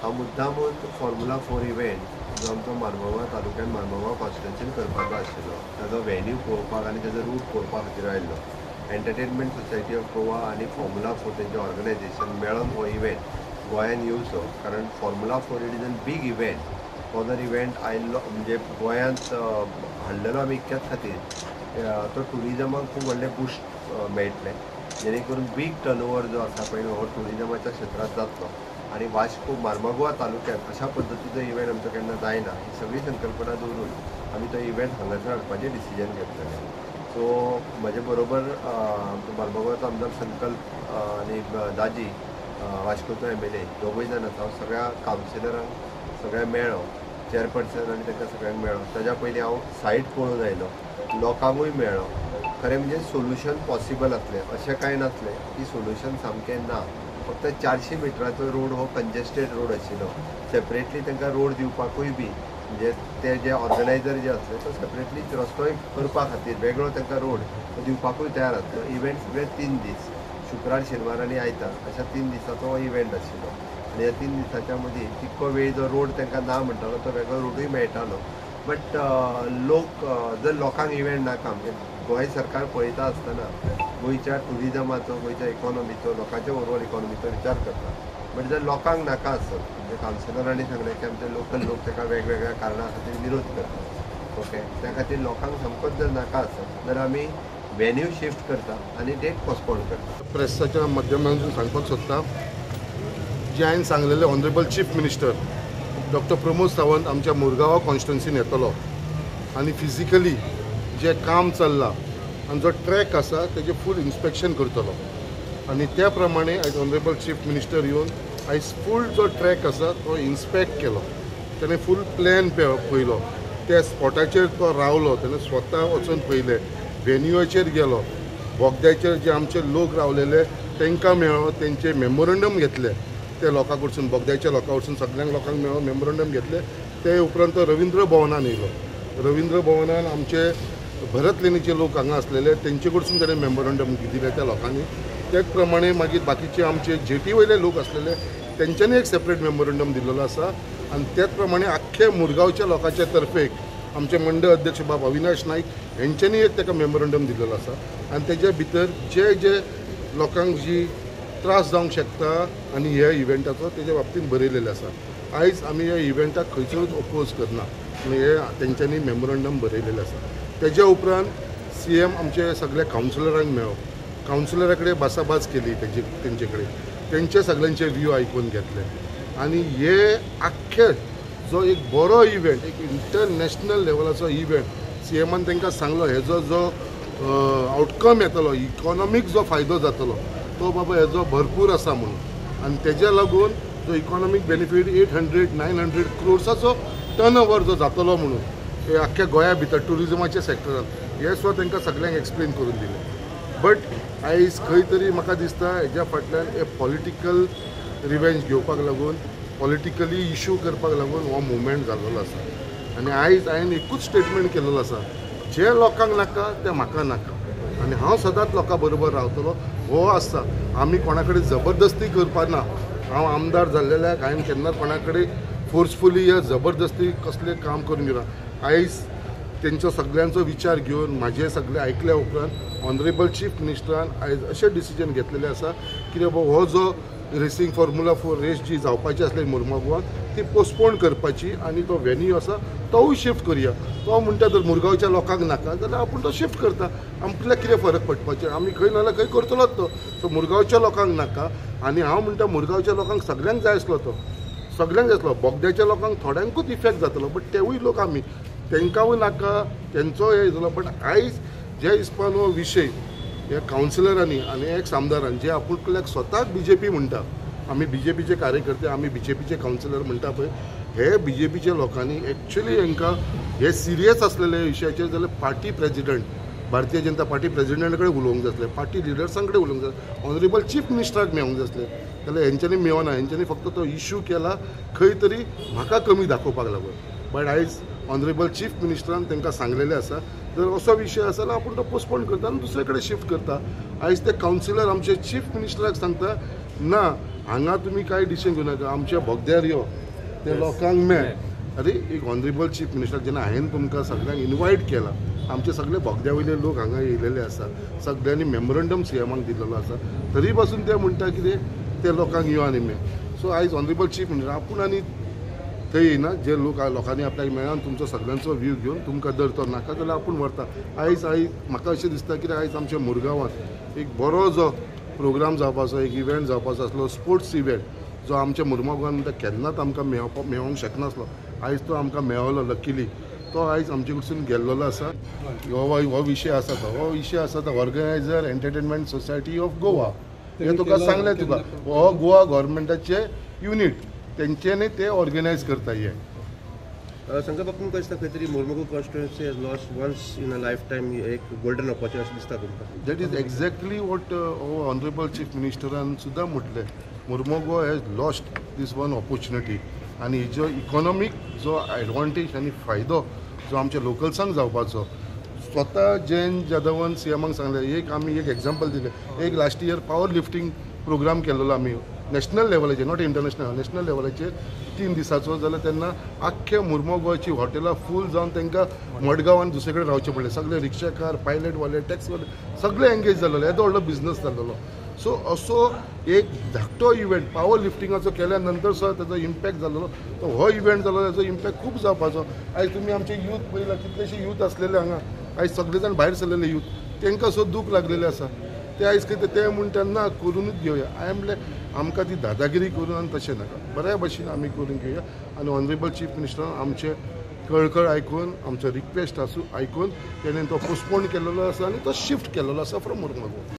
हांव मुद्दामून formula 4 event जो आमचो मारमोगा तालुक्यान मारमोगा कॉन्स्टिट्युएन्सीन करपाचो आशिल्लो ताजो व्हेन्यू पळोवपाक आनी ताजो रूट पळोवपा खातीर आयिल्लो. एंटरटेनमेंट सोसायटी ऑफ गोवा आनी फॉर्म्युला 4 तेंचें ऑर्गनायझेशन मेळोन हो इव्हेंट गोंयान येवचो, कारण Formula 4 it is an big event. तो जर इव्हेंट आयिल्लो म्हणजे गोंयांत हाडलेलो आमी इतक्याच खातीर तो ट्युरिजमाक खूब व्हडलें बुस्ट मेळटलें, जेणे करून बीग टर्नओवर जो आसा पळय हो ट्युरिजमाच्या क्षेत्रांत जातलो आनी वास्को मार्मागोवा तालुक्यांत अशा पद्दतीचो इव्हेंट आमचो केन्ना जायना. ही सगळी संकल्पना दवरून आमी तो इव्हेंट हांगासर हाडपाचें डिसिजन घेतलेलें. सो म्हजे बरोबर मार्मागोवाचो आमदार संकल्प आनी दाजी वास्कोचो MLA दोगूय जाण आसा. हांव सगळ्या कावन्सिलरांक सगळ्या मेळ्ळो, चेअरपर्सन आनी तांकां सगळ्यांक मेळ्ळो. ताज्या पयलीं हांव सायट पळोवन आयलो, लोकांकूय मेळ्ळो. खरें म्हणजे सोल्युशन पॉसिबल आसलें अशें कांय नासलें की सोल्युशन सामकें ना. फक्त 400 मिटराचो रोड हो कंजेस्टेड रोड आशिल्लो. सेपरेटली तांकां रोड दिवपाकूय बी म्हणजे ते जे ऑर्गनायझर जे आसले तो सेपरेटली रस्तोय करपा खातीर वेगळो तांकां रोड दिवपाकूय तयार आसलो. इव्हेंट सगळे 3 दीस, शुक्रार, शेनवार आनी आयतार अशा 3 दिसाचो हो इव्हेंट आशिल्लो आनी ह्या 3 दिसाच्या मदीं तितको वेळ जो रोड तांकां ना म्हणटालो तो वेगळो रोडूय मेळटालो. बट लोक जर लोकांक इव्हेंट नाका म्हणजे गोंय सरकार पळयता आसतना गोंयच्या ट्युरिजमाचो, गोंयच्या इकॉनॉमीचो, लोकांच्या ओवरऑल इकॉनॉमीचो विचार करता. बट जर लोकांक नाका आसत म्हणजे कावन्सिलरांनी सांगलें की आमचे लोकल लोक ताका वेगवेगळ्या कारणां खातीर विरोध करतात, ओके, त्या खातीर लोकांक सामकोच जर नाका आसत तर आमी व्हेन्यू शिफ्ट करता आनी डेट पोस्टपोन करता. प्रेसाच्या माध्यमांतून सांगपाक सोदता जे हांवें सांगलेले honourable chief minister doctor Pramod Sawant आमच्या मुरगांवा कॉन्स्टिट्युएन्सीन येतलो आनी फिजिकली जें काम चल्लां आनी जो ट्रॅक आसा तेजें फूल इन्स्पेक्शन करतलो आनी त्या प्रमाणे आयज ऑनरेबल चीफ मिनिस्टर येवन आयज फूल जो ट्रॅक आसा तो इन्स्पेक्ट केलो. तेणें फूल प्लॅन पळयलो, त्या स्पॉटाचेर तो रावलो, तेणें स्वता वचून पळयलें, व्हेन्यूचेर गेलो, बोगद्याचेर जे आमचे लोक रावलेले तांकां मेळ्ळो, तेंचे मेमोरंडम घेतले ते लोकां कडसून, बोगद्याच्या लोकां कडसून सगळ्यांक लोकांक मेळ्ळो, मेमोरंडम घेतले. ते उपरांत तो रविंद्र भवनान येयलो. रविंद्र भवनान आमचे भरत लेणीचे लोक हांगा आसलेले तेंचे कडसून ताणें मेमोरंडम दिलें त्या लोकांनी. त्याच प्रमाणे मागीर बाकीचे आमचे जेटी वयले लोक आसलेले तेंच्यांनी एक सेपरेट मेमोरंडम दिलेलो आसा आनी त्याच प्रमाणे आख्खे मुरगांवच्या लोकांच्या तर्फेक आमचे मंडळ अध्यक्ष बाब अविनाश नायक हेंच्यांनी एक ताका मेमोरंडम दिलेलो आसा आनी तेज्या भितर जे जे लोकांक जी त्रास जावंक शकता आनी ह्या इव्हेंटाचो तेज्या बाबतींत बरयलेलें आसा. आयज आमी ह्या इव्हेंटाक खंयसरूच ओपोज करना हे तेंच्यांनी मेमोरंडम बरयलेलें आसा. तेज्या उपरांत CM आमचे सगळ्या कावन्सिलरांक मेळ्ळो, कावन्सिलरा कडेन भासाभास केली, तेंचे कडेन तेंचे सगळ्यांचे व्यू आयकून घेतले आनी हे आख्खे जो एक बरो इव्हेंट, एक इंटरनॅशनल लेवलाचो इव्हेंट CMान तांकां सांगलो हेजो जो आवटकम येतलो, इकॉनॉमीक जो फायदो जातलो तो बाबा हेजो भरपूर आसा म्हणून आनी तेज्या लागून जो इकॉनॉमीक बेनिफीट 800-900 क्रोर्साचो टर्न ओवर जो जातलो म्हणून हे आख्ख्या गोंया भितर ट्युरिजमाच्या सेक्टरान हे सुद्दां तांकां सगळ्यांक एक्सप्लेन करून दिलें. बट आयज खंय तरी म्हाका दिसता हेज्या फाटल्यान एक पॉलिटिकल रिवेंज घेवपाक लागून, पॉलिटिकली इशू करपाक लागून हो मुवमेंट जाल्लो आसा. आनी आयज हांवें एकूच स्टेटमेंट केलेलो आसा, जे लोकांक नाका ते म्हाका नाका आनी हांव सदांच लोकां बरोबर रावतलो हो आसा. आमी कोणा कडेन जबरदस्ती करपा ना. हांव आमदार जाल्लेल्याक हांवें केन्ना कोणा कडेन फोर्सफुली या जबरदस्ती कसलें काम करून घेवना. आयज तेंचो सगळ्यांचो विचार घेवन म्हाजे सगळे आयकल्या उपरांत ऑनरेबल चीफ मिनिस्टरान आयज अशें डिसिजन घेतलेलें आसा की बाबा हो जो रेसींग फॉर्म्युला 4 रेस जी जावपाची आसली मुरमागोवान ती पोस्टपोन करपाची आनी तो व्हेन्यू आसा तोवूय शिफ्ट करुया. तो म्हणटा जर मुरगांवच्या लोकांक नाका जाल्यार आपूण तो शिफ्ट करता, आमकां कितें फरक पडपाचें, आमी खंय ना जाल्यार खंय करतलोच तो. सो मुरगांवच्या लोकांक नाका आनी हांव म्हणटा मुरगांवच्या लोकांक सगळ्यांक जाय आसलो तो, सगळ्यांक जाय आसलो. बोगद्याच्या लोकांक थोड्यांकूच इफेक्ट जातलो बट तेवूय लोक आमी तांकांय नाका, तेंचो हे जालो. बट आयज जे हिसपान हो विशय ह्या कावन्सिलरांनी आनी एक्स आमदारान जे आपूण स्वताक BJP म्हणटा, आमी BJPचे कार्यकर्ते, आमी BJPचे कावन्सिलर म्हणटा पळय, हे BJPच्या लोकांनी एक्चुअली हांकां हे सिरियस आसलेले विशयाचेर जाल्यार party president, Bharatiya Janata party प्रेजिडेंटा कडेन उलोवंक जाय आसलें, पार्टी लिडर्सां कडेन उलोवंक जाय, ऑनरेबल चीफ मिनिस्टराक मेळोंक जाय आसलें, जाल्यार हेंच्यांनी मेळना. हेंच्यांनी फक्त तो इशू केला खंय तरी म्हाका कमी दाखोवपाक लागून. बट आयज ऑनरेबल चीफ मिनिस्टरान तांकां सांगलेलें आसा जर असो विशय आसा जाल्यार आपूण तो पोस्टपोन करता आनी दुसरे कडेन शिफ्ट करता. आयज ते कावन्सिलर आमचे चीफ मिनिस्टराक सांगता ना हांगा तुमी कांय डिसिजन घेवनाका, आमच्या बोगद्यार यो, ते लोकांक मेळ. अरे एक ऑनरेबल चीफ मिनिस्टर जेन्ना हांवें तुमकां सगळ्यांक इनवायट केला, आमचे सगळे बोगद्या वयले लोक हांगा येयलेले आसा, सगळ्यांनी मेमोरंडम सीएमाक दिलेलो आसा, तरी पासून ते म्हणटा कितें ते लोकांक यो आनी मेळ. सो आयज ऑनरेबल चीफ मिनिस्टर आपूण आनी थंय येयना, जे लोक लोकांनी आपल्याक मेळ्ळा तुमचो सगळ्यांचो व्यू घेवन तुमकां जर तो नाका जाल्यार आपूण व्हरता. आयज आयज म्हाका अशें दिसता कित्याक आयज आमच्या मुरगांवांत एक बरो जो प्रोग्राम जावपाचो, एक इव्हेंट जावपाचो आसलो, स्पोर्ट्स इव्हेंट जो आमच्या मुरगांवान म्हणटा केन्नाच आमकां मेळोंक शकनासलो, आयज तो आमकां मेळ्ळो लकीली, तो आयज आमचे कडसून गेल्लो आसा. हो विशय आसा तो, हो विशय आसा तो organiser entertainment society of Goa हे तुका सांगलें तुका, हो गोवा गव्हर्मेंटाचे युनीट तेंच्यांनी ते ऑर्गनायज करता. हे शंकर बाब, तुमकां दिसता खंय तरी Mormugao constituency has lost once in a life time एक गोल्डन ऑपॉर्च्युनिटी अशें दिसता तुमकां? That is exactly what honourable chief मिनिस्टरान सुद्दां म्हटलें, Mormugao has lost this one opportunity. आनी जो इकॉनॉमीक जो एडवांटेज आनी फायदो जो आमच्या लोकल्सांक जावपाचो, स्वता जयंत जाधवान सीएमाक सांगलें. एक आमी एक एग्जाम्पल दिलें, एक last year power lifting programme केलेलो आमी नॅशनल लेवलाचेर, not international, national लेवलाचेर 3 दिसाचो जाल्यार तेन्ना आख्ख्या मुरमुगांवची हॉटेलां फूल जावन तांकां मडगांव आनी दुसरे कडेन रावचें पडलें. सगळे रिक्षाकार, पायलटवाले, टॅक्सीवाले सगळे एंगेज जाल्ले, येदो व्हडलो बिजनस जाल्लो. सो असो एक धाकटो इव्हेंट पावर लिफ्टिंगाचो केल्या नंतर सुद्दां ताजो इम्पॅक्ट जाल्लो, तो हो इव्हेंट जालो ताजो इम्पॅक्ट खूब जावपाचो. आयज तुमी आमचे यूथ पळयला, कितलेशे यूथ आसलेले हांगा, आयज सगळे जाण भायर सरलेले यूथ, तांकां सुद्दां दूख लागलेलें आसा. ते आयज कितें ते म्हणटा ना करूनच घेवया. हांवें म्हणलें आमकां ती दादागिरी करून आनी तशें नाका, बऱ्या भशेन आमी करून घेवया. आनी ऑनरेबल चीफ मिनिस्टरान आमचे कळकळ आयकून, आमचो रिक्वेस्ट आसूं आयकून तेणें तो पोस्टपोन केलेलो आसा आनी तो शिफ्ट केलेलो आसा फ्रॉम मुरमुगांव.